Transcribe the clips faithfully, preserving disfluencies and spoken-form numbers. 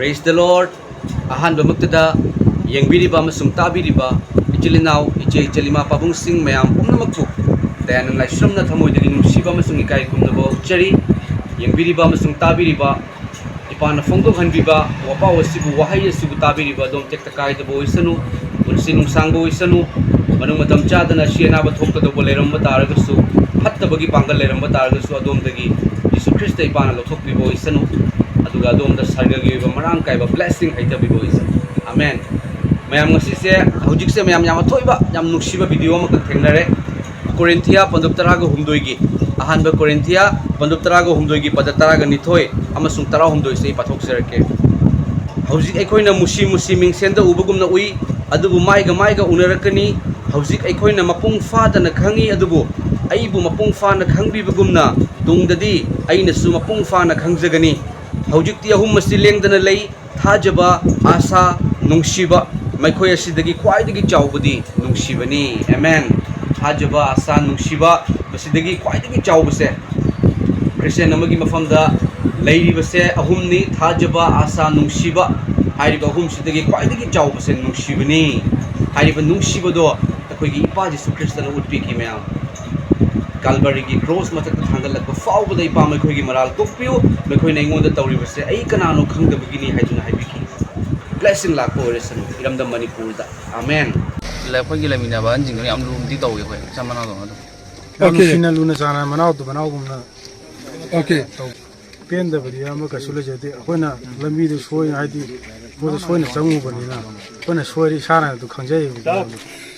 Praise the Lord. ꯑꯍꯥꯟꯕꯃꯛꯇꯗ ꯌꯦꯡꯕꯤꯔꯤꯕ ꯑꯃꯁꯨꯡ ꯇꯥꯕꯤꯔꯤꯕ ꯏꯆꯤꯜ ꯏꯅꯥꯎ, ꯏꯆꯦ ꯏꯆꯜ, ꯏꯃꯥ ꯄꯥꯕꯨꯡꯁꯤꯡ ꯃꯌꯥꯝ ꯄꯨꯝꯅꯃꯛꯄꯨ ꯗꯌꯥꯅꯟ ꯂꯥꯏꯁ꯭ꯔꯝꯅ ꯊꯃꯣꯏꯗꯒꯤ ꯅꯨꯡꯁꯤꯕ ꯑꯃꯁꯨꯡ ꯏꯀꯥꯏ ꯈꯨꯝꯅꯕ ꯎꯠꯆꯔꯤ꯫ ꯌꯦꯡꯕꯤꯔꯤꯕ ꯑꯃꯁꯨꯡ ꯇꯥꯕꯤꯔꯤꯕ, ꯏꯄꯥꯅ ꯐꯣꯡꯗꯣꯛꯍꯟꯕꯤꯕ ꯋꯥꯄꯥꯎ ꯑꯁꯤꯕꯨ, ꯋꯥꯍꯩ ꯑꯁꯤꯕꯨ ꯇꯥꯕꯤꯔꯤꯕ ꯑꯗꯣꯝ ꯇꯦꯛꯇ ꯀꯥꯏꯗꯕ ꯑꯣꯏꯁꯅꯨ, ꯄꯨꯟꯁꯤ ꯅꯨꯡꯁꯥꯡꯕ ꯑꯣꯏꯁꯅꯨ꯫ ꯃꯅꯨꯡ ꯃꯇꯝ ꯆꯥꯗꯅ ꯑꯁꯤ ꯑꯅꯥꯕ ꯊꯣꯛꯀꯗꯧꯕ ꯂꯩꯔꯝꯕ ꯇꯥꯔꯒꯁꯨ, ꯐꯠꯇꯕꯒꯤ ꯄꯥꯡꯒꯜ ꯂꯩꯔꯝꯕ ꯇꯥꯔꯒꯁꯨ, ꯑꯗꯣꯝꯗꯒꯤ ꯌꯤꯁꯨ ꯈ꯭ꯔꯤꯁꯇ ꯏꯄꯥꯅ ꯂꯧꯊꯣꯛꯄꯤꯕ ꯑꯣꯏꯁꯅꯨ꯫ ꯑꯗꯨꯒ ꯑꯗꯣꯝꯗ ꯁꯔꯒꯒꯤ ꯑꯣꯏꯕ ꯃꯔꯥꯡ ꯀꯥꯏꯕ blessing ꯍꯩꯊꯕꯤꯕ ꯑꯣꯏꯁꯅꯨ꯫ ꯑꯃꯦꯟ꯫ ꯃꯌꯥꯝ, ꯉꯁꯤꯁꯦ, ꯍꯧꯖꯤꯛꯁꯦ ꯃꯌꯥꯝ ꯌꯥꯝ ꯑꯊꯣꯏꯕ, ꯌꯥꯝ ꯅꯨꯡꯁꯤꯕ video ꯑꯃꯈꯛ ꯊꯦꯡꯅꯔꯦ꯫ ꯀꯣꯔꯤꯟꯊꯤꯌꯥ ꯄꯟꯗꯨꯞ ꯇꯔꯥꯒ ꯍꯨꯝꯗꯣꯏꯒꯤ, ꯑꯍꯥꯟꯕ ꯀꯣꯔꯤꯟꯊꯤꯌꯥ ꯄꯟꯗꯨꯞ ꯇꯔꯥꯒ ꯍꯨꯝꯗꯣꯏꯒꯤ ꯄꯗ ꯇꯔꯥꯒ ꯅꯤꯊꯣꯏ ꯑꯃꯁꯨꯡ ꯇꯔꯥꯍꯨꯝꯗꯣꯏꯁꯦ ꯑꯩ ꯄꯥꯊꯣꯛꯆꯔꯛꯀꯦ꯫ ꯍꯧꯖꯤꯛ ꯑꯩꯈꯣꯏꯅ ꯃꯨꯁꯤ ꯃꯨꯁꯤ ꯃꯤꯡꯁꯦꯟꯗ ꯎꯕꯒꯨꯝꯅ ꯎꯏ, ꯑꯗꯨꯕꯨ ꯃꯥꯏꯒ ꯃꯥꯏꯒ ꯎꯅꯔꯛꯀꯅꯤ꯫ ꯍꯧꯖꯤꯛ ꯑꯩꯈꯣꯏꯅ ꯃꯄꯨꯡ ꯐꯥꯗꯅ ꯈꯪꯏ, ꯑꯗꯨꯕꯨ ꯑꯩꯕꯨ ꯃꯄꯨꯡ ꯐꯥꯅ ꯈꯪꯕꯤꯕꯒꯨꯝꯅ ꯇꯨꯡꯗꯗꯤ ꯑꯩꯅꯁꯨ ꯃꯄꯨꯡ ꯐꯥꯅ ꯈꯪꯖꯒꯅꯤ꯫ ꯍꯧꯖꯤꯛꯇꯤ ꯑꯍꯨꯝ ꯑꯁꯤ ꯂꯦꯡꯗꯅ ꯂꯩ: ꯊꯥꯖꯕ, ꯑꯥꯁꯥ, ꯅꯨꯡꯁꯤꯕ꯫ ꯃꯈꯣꯏ ꯑꯁꯤꯗꯒꯤ ꯈ꯭ꯋꯥꯏꯗꯒꯤ ꯆꯥꯎꯕꯗꯤ ꯅꯨꯡꯁꯤꯕꯅꯤ꯫ ꯑꯃꯦꯟ꯫ ꯊꯥꯖꯕ, ꯑꯥꯁꯥ, ꯅꯨꯡꯁꯤꯕ, ꯃꯁꯤꯗꯒꯤ ꯈ꯭ꯋꯥꯏꯗꯒꯤ ꯆꯥꯎꯕꯁꯦ, ꯈ꯭ꯔꯤꯁꯇꯤꯌꯥꯟ ꯑꯃꯒꯤ ꯃꯐꯝꯗ ꯂꯩꯔꯤꯕꯁꯦ ꯑꯍꯨꯝꯅꯤ: ꯊꯥꯖꯕ, ꯑꯥꯁꯥ, ꯅꯨꯡꯁꯤꯕ꯫ ꯍꯥꯏꯔꯤꯕ ꯑꯍꯨꯝꯁꯤꯗꯒꯤ ꯈ꯭ꯋꯥꯏꯗꯒꯤ ꯆꯥꯎꯕꯁꯦ ꯅꯨꯡꯁꯤꯕꯅꯤ꯫ ꯍꯥꯏꯔꯤꯕ ꯅꯨꯡꯁꯤꯕꯗꯣ ꯑꯩꯈꯣꯏꯒꯤ ꯏꯄꯥ ꯖꯤꯁꯨ ꯈ꯭ꯔꯤꯁꯇꯅ ꯎꯠꯄꯤꯈꯤ, ꯃꯌꯥꯝ꯫ ꯀꯥꯜꯕꯔꯤꯒꯤ ꯀ꯭ꯔꯣꯁ ꯃꯊꯛꯇ ꯊꯥꯡꯒꯠꯂꯛꯄ ꯐꯥꯎꯕꯗ, "ꯏꯄꯥ, ꯃꯈꯣꯏꯒꯤ ꯃꯔꯥꯜ ꯀꯣꯛꯄꯤꯌꯨ, ꯃꯈꯣꯏꯅ ꯑꯩꯉꯣꯟꯗ ꯇꯧꯔꯤꯕꯁꯦ ꯑꯩ ꯀꯅꯥꯅꯣ ꯈꯪꯗꯕꯒꯤꯅꯤ" ꯍꯥꯏꯗꯨꯅ ꯍꯥꯏꯕꯤꯈꯤ꯫ Blessing ꯂꯥꯛꯄ ꯑꯣꯏꯔꯁꯅꯨ ꯏꯔꯝꯗꯝ ꯃꯅꯤꯄꯨꯔꯗ꯫ ꯑꯃꯦꯟ꯫ ꯑꯩꯈꯣꯏꯒꯤ ꯂꯩꯃꯤꯟꯅꯕ ꯑꯍꯟꯁꯤꯡꯗꯨꯅ ꯌꯥꯝ ꯂꯨꯅꯗꯤ ꯇꯧꯏ ꯑꯩꯈꯣꯏ, ꯏꯆꯝ ꯃꯅꯥꯎꯗꯧꯅ ꯑꯗꯨꯝ꯫ ꯌꯥꯝ Okay. ꯅꯨꯡꯁꯤꯅ, ꯂꯨꯅ ꯆꯥꯟꯅ, ꯃꯅꯥꯎꯗꯨ ꯃꯅꯥꯎꯒꯨꯝꯅ Okay. ꯇꯧ꯫ ꯄꯦꯟꯗꯕꯗꯤ ꯑꯃ ꯀꯩꯁꯨ ꯂꯩꯖꯗꯦ꯫ ꯑꯩꯈꯣꯏꯅ ꯂꯝꯕꯤꯗꯨ ꯁꯣꯏ, ꯍꯥꯏꯗꯤ, ꯃꯣꯏꯗ ꯁꯣꯏꯅ ꯆꯪꯉꯨꯕꯅꯤꯅ, ꯑꯩꯈꯣꯏꯅ ꯁꯣꯏꯔꯦ ꯏꯁꯥꯅ ꯑꯗꯨ ꯈꯪꯖꯩꯌꯦꯕ꯫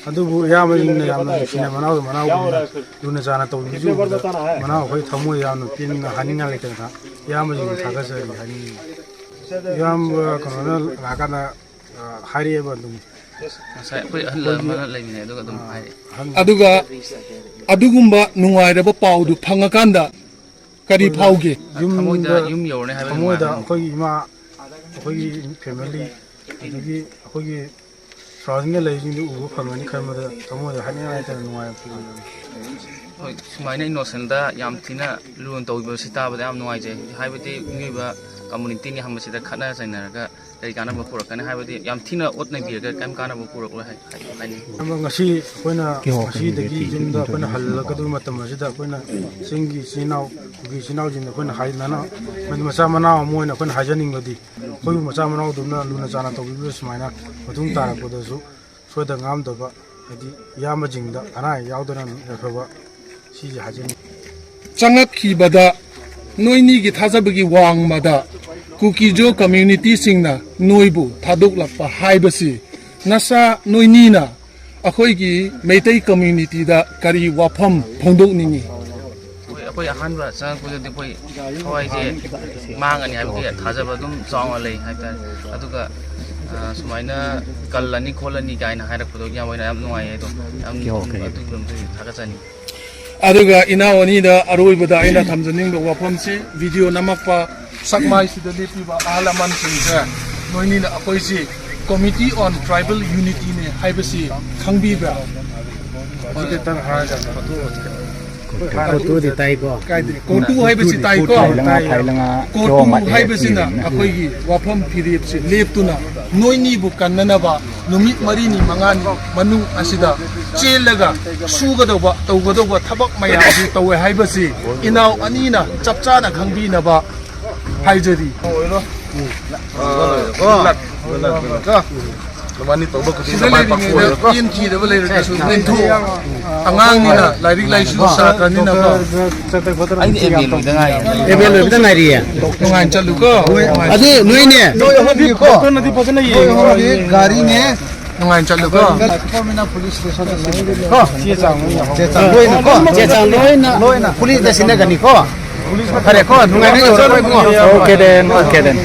ꯑꯗꯨꯕꯨ ꯏꯌꯥꯝꯕꯁꯤꯡꯅ ꯌꯥꯝꯅ ꯅꯨꯡꯁꯤꯅ, ꯃꯅꯥꯎꯗ ꯃꯅꯥꯎꯒꯨꯝꯅ ꯂꯨꯅ ꯆꯥꯟꯅ ꯇꯧꯕꯤꯕꯁꯤ ꯎꯕꯗ, ꯃꯅꯥꯎ ꯑꯩꯈꯣꯏ ꯊꯃꯣꯏ ꯌꯥꯝꯅ ꯄꯦꯟꯅ ꯍꯥꯏꯅꯤꯡꯉꯥꯏ ꯂꯩꯇꯅ, ꯏꯌꯥꯝꯕꯁꯤꯡꯕꯨ ꯊꯥꯒꯠꯆꯔꯤ ꯍꯥꯏꯅꯤꯡꯉꯤ꯫ ꯏꯌꯥꯝꯕ ꯀꯩꯅꯣꯅ ꯂꯥꯛꯑꯀꯥꯟꯗ, ꯑ, ꯍꯥꯏꯔꯛꯑꯦꯕ ꯑꯗꯨꯝ꯫ ꯉꯁꯥꯏ ꯑꯩꯈꯣꯏ ꯑꯍꯜ ꯑꯃꯅ ꯂꯩꯃꯤꯟꯅꯩ, ꯑꯗꯨꯒ ꯑꯗꯨꯝ ꯍꯥꯏꯔꯛꯑꯦ꯫ ꯑꯗꯨꯒ ꯑꯗꯨꯒꯨꯝꯕ ꯅꯨꯡꯉꯥꯏꯔꯕ ꯄꯥꯎꯗꯨ ꯐꯪꯉꯀꯥꯟꯗ ꯀꯔꯤ ꯐꯥꯎꯒꯦ? ꯊꯃꯣꯏꯗ ꯌꯨꯝꯗ, ꯌꯨꯝ ꯌꯧꯔꯅꯤ ꯍꯥꯏꯕ ꯊꯃꯣꯏꯗ ꯅꯨꯡꯉꯥꯏꯕ꯫ ꯑꯩꯈꯣꯏꯒꯤ ꯏꯃꯥ, ꯑꯩꯈꯣꯏꯒꯤ family, ꯑꯗꯒꯤ ꯑꯩꯈꯣꯏꯒꯤ surroundingꯗ ꯂꯩꯔꯤꯁꯤꯡꯗꯨ ꯎꯕ ꯐꯪꯒꯅꯤ ꯈꯟꯕꯗ ꯊꯃꯣꯏꯗ ꯍꯥꯏꯅꯤꯡꯉꯥꯏ ꯂꯩꯇꯅ ꯅꯨꯡꯉꯥꯏꯕ ꯐꯥꯎꯏ꯫ ꯍꯣꯏ, ꯁꯨꯃꯥꯏꯅ ꯏꯅꯣꯁꯦꯟꯗ ꯌꯥꯝ ꯊꯤꯅ ꯂꯨꯅ ꯇꯧꯕꯤꯕꯁꯤ ꯇꯥꯕꯗ ꯌꯥꯝ ꯅꯨꯡꯉꯥꯏꯖꯩ꯫ ꯍꯥꯏꯕꯗꯤ ꯃꯤꯑꯣꯏꯕ ꯀꯝꯃꯨꯅꯤꯇꯤꯅꯤ ꯍꯥꯏꯕꯁꯤꯗ ꯈꯠꯅ ꯆꯩꯅꯔꯒ ꯀꯔꯤ ꯀꯥꯟꯅꯕ ꯄꯨꯔꯛꯀꯅꯤ? ꯍꯥꯏꯕꯗꯤ ꯌꯥꯝ ꯊꯤꯅ ꯑꯣꯠ ꯅꯩꯕꯤꯔꯒ ꯀꯔꯤꯝ ꯀꯥꯟꯅꯕ ꯄꯨꯔꯛꯂꯣꯏ ꯍꯥꯏ-, ꯍꯥꯏ-, ꯍꯥꯏꯅꯤꯡꯉꯤ꯫ ꯑꯗꯣ ꯉꯁꯤ ꯑꯩꯈꯣꯏꯅ ꯉꯁꯤꯗꯒꯤ ꯌꯨꯝꯗ ꯑꯩꯈꯣꯏꯅ ꯍꯜꯂꯛꯀꯗꯕ ꯃꯇꯝ ꯑꯁꯤꯗ ꯑꯩꯈꯣꯏꯅ ꯆꯤꯡꯒꯤ ꯏꯆꯤꯜ ꯏꯅꯥꯎ, ꯀꯨꯀꯤ ꯏꯆꯤꯜ ꯏꯅꯥꯎꯁꯤꯡꯗ ꯑꯩꯈꯣꯏꯅ ꯍꯥꯏ-, ꯅꯅ-, ꯃꯗꯤ ꯃꯆꯥ ꯃꯅꯥꯎ ꯑꯃ ꯑꯣꯏꯅ ꯑꯩꯈꯣꯏꯅ ꯍꯥꯏꯖꯅꯤꯡꯕꯗꯤ, ꯑꯩꯈꯣꯏꯕꯨ ꯃꯆꯥ ꯃꯅꯥꯎꯗꯧꯅ ꯂꯨꯅ ꯆꯥꯟꯅ ꯇꯧꯕꯤꯕ ꯁꯨꯃꯥꯏꯅ ꯃꯇꯨꯡ ꯇꯥꯔꯛꯄꯗꯁꯨ ꯁꯣꯏꯗ ꯉꯥꯝꯗꯕ, ꯍꯥꯏꯗꯤ ꯏꯌꯥꯝꯕꯁꯤꯡꯗ ꯑꯅꯥ ꯑꯌꯦꯛ ꯌꯥꯎꯗꯅ ꯌꯥꯏꯐꯕ ꯁꯤꯁꯦ ꯍꯥꯏꯖꯅꯤꯡꯉꯤ꯫ ꯆꯪꯉꯛꯈꯤꯕꯗ ꯅꯣꯏꯅꯤꯒꯤ ꯊꯥꯖꯕꯒꯤ ꯋꯥꯡꯃꯗ ꯀꯨꯀꯤꯖꯣ ꯀꯝꯃ꯭ꯌꯨꯅꯤꯇꯤꯁꯤꯡꯅ ꯅꯣꯏꯕꯨ ꯊꯥꯗꯣꯛꯂꯛꯄ ꯍꯥꯏꯕꯁꯤ ꯅꯁꯥ ꯅꯣꯏꯅꯤꯅ ꯑꯩꯈꯣꯏꯒꯤ ꯃꯩꯇꯩ ꯀꯝꯃ꯭ꯌꯨꯅꯤꯇꯤꯗ ꯀꯔꯤ ꯋꯥꯐꯝ ꯐꯣꯡꯗꯣꯛꯅꯤꯡꯉꯤ? ꯑꯩꯈꯣꯏ, ꯑꯩꯈꯣꯏ ꯑꯍꯥꯟꯕ ꯆꯪꯉꯛꯄꯗꯗꯤ ꯑꯩꯈꯣꯏ ꯊꯋꯥꯏꯁꯦ ꯃꯥꯡꯉꯅꯤ ꯍꯥꯏꯕꯒꯤ ꯊꯥꯖꯕ ꯑꯗꯨꯝ ꯆꯥꯎꯅ ꯂꯩ ꯍꯥꯏꯇꯥꯔꯦ꯫ ꯑꯗꯨꯒ, ꯑ, ꯁꯨꯃꯥꯏꯅ ꯀꯜꯂꯅꯤ ꯈꯣꯠꯂꯅꯤ ꯀꯥꯏꯅ ꯍꯥꯏꯔꯛꯄꯗꯣ ꯌꯥꯝ ꯑꯣꯏꯅ ꯌꯥꯝ ꯅꯨꯡꯉꯥꯏꯌꯦ꯫ ꯑꯗꯣ ꯌꯥꯝ ꯑꯣꯀꯦ, ꯑꯣꯀꯦ꯫ ꯑꯗꯨꯒꯤꯗꯃꯛꯇꯁꯨ ꯊꯥꯒꯠꯆꯅꯤꯡꯉꯤ꯫ ꯑꯗꯨꯒ ꯏꯅꯥꯎ ꯑꯅꯤꯗ ꯑꯔꯣꯏꯕꯗ ꯑꯩꯅ ꯊꯝꯖꯅꯤꯡꯕ ꯋꯥꯐꯝꯁꯤ, ꯚꯤꯗꯤꯑꯣ ꯅꯝꯃꯛꯄ ꯁꯛꯃꯥꯏꯁꯤꯗ ꯂꯦꯞꯄꯤꯕ ꯑꯍꯜ ꯂꯃꯟꯁꯤꯡꯁꯦ, ꯅꯣꯏꯅꯤꯅ ꯑꯩꯈꯣꯏꯁꯤ Committee on Tribal Unityꯅꯦ ꯍꯥꯏꯕꯁꯤ ꯈꯪꯕꯤꯕ꯭ꯔꯥ? ꯍꯧꯖꯤꯛ ꯈꯛꯇꯪ ꯍꯥꯏꯔꯒ ꯐꯣꯇꯣꯗꯤ ꯇꯥꯏꯀꯣ? ꯀꯥꯏꯗꯦ, ꯀꯣꯇꯨ ꯍꯥꯏꯕꯁꯤ ꯇꯥꯏꯀꯣ? ꯐꯥꯏꯂꯉꯥ, ꯐꯥꯏꯂꯉꯥ, ꯀꯣꯇꯨ ꯍꯥꯏꯕꯁꯤꯅ ꯑꯩꯈꯣꯏꯒꯤ ꯋꯥꯐꯝ ꯐꯤꯔꯦꯞꯁꯦ ꯂꯦꯞꯇꯨꯅ ꯅꯣꯏꯅꯤꯕꯨ ꯀꯟꯅꯅꯕ ꯅꯨꯃꯤꯠ ꯃꯔꯤꯅꯤ ꯃꯉꯥꯅꯤ ꯃꯅꯨꯡ ꯑꯁꯤꯗ ꯆꯦꯜꯂꯒ ꯁꯨꯒꯗꯧꯕ, ꯇꯧꯒꯗꯧꯕ ꯊꯕꯛ ꯃꯌꯥꯝꯁꯤ ꯇꯧꯋꯦ ꯍꯥꯏꯕꯁꯤ ꯏꯅꯥꯎ ꯑꯅꯤꯅ ꯆꯞ ꯆꯥꯅ ꯈꯪꯕꯤꯅꯕ ꯍꯥꯏꯖꯔꯤ꯫ ꯁꯤꯗ ꯂꯩꯔꯤꯉꯩꯗ ꯄꯦꯟꯈꯤꯗꯕ ꯂꯩꯔꯒꯁꯨ ꯄꯦꯟꯊꯣꯛꯑꯣ꯫ ꯑꯉꯥꯡꯅꯤꯅ, ꯂꯥꯏꯔꯤꯛ ꯂꯥꯏꯁꯨ ꯁꯥꯇ꯭ꯔꯅꯤꯅꯀꯣ꯫ ꯑꯩꯗꯤ ꯑꯦꯝ ꯑꯦ ꯂꯣꯏꯗ ꯉꯥꯏꯔꯤ꯫ ꯑꯦꯝ ꯑꯦ ꯂꯣꯏꯕꯗ ꯉꯥꯏꯔꯤꯌꯦ꯫ ꯅꯨꯡꯉꯥꯏꯅ ꯆꯠꯂꯨꯀꯣ꯫ ꯑꯗꯨ ꯅꯣꯏꯅꯦ꯫ ꯅꯣꯏ ꯑꯍꯨꯝꯒꯤꯀꯣ꯫ ꯗꯣꯛꯇꯔꯅꯗꯤ ꯐꯖꯅ ꯌꯦꯡꯉꯤ꯫ ꯅꯣꯏ ꯑꯍꯨꯝꯒꯤ ꯒꯥꯔꯤꯅꯦ꯫ ꯅꯨꯡꯉꯥꯏꯅ ꯆꯠꯂꯨꯀꯣ꯫ ꯆꯦ ꯆꯥꯡ ꯂꯣꯏꯅ꯫ ꯆꯦ ꯆꯥꯡ ꯂꯣꯏꯅꯀꯣ꯫ ꯆꯦ ꯆꯥꯡ ꯂꯣꯏꯅ꯫ ꯂꯣꯏꯅ꯫ ꯄꯨꯂꯤꯁꯇ ꯁꯤꯟꯅꯒꯅꯤꯀꯣ꯫ ꯐꯔꯦꯀꯣ, ꯅꯨꯡꯉꯥꯏꯅ ꯌꯧꯔꯛꯑꯣ ꯏꯕꯨꯡꯉꯣ꯫ Okay then, okay then.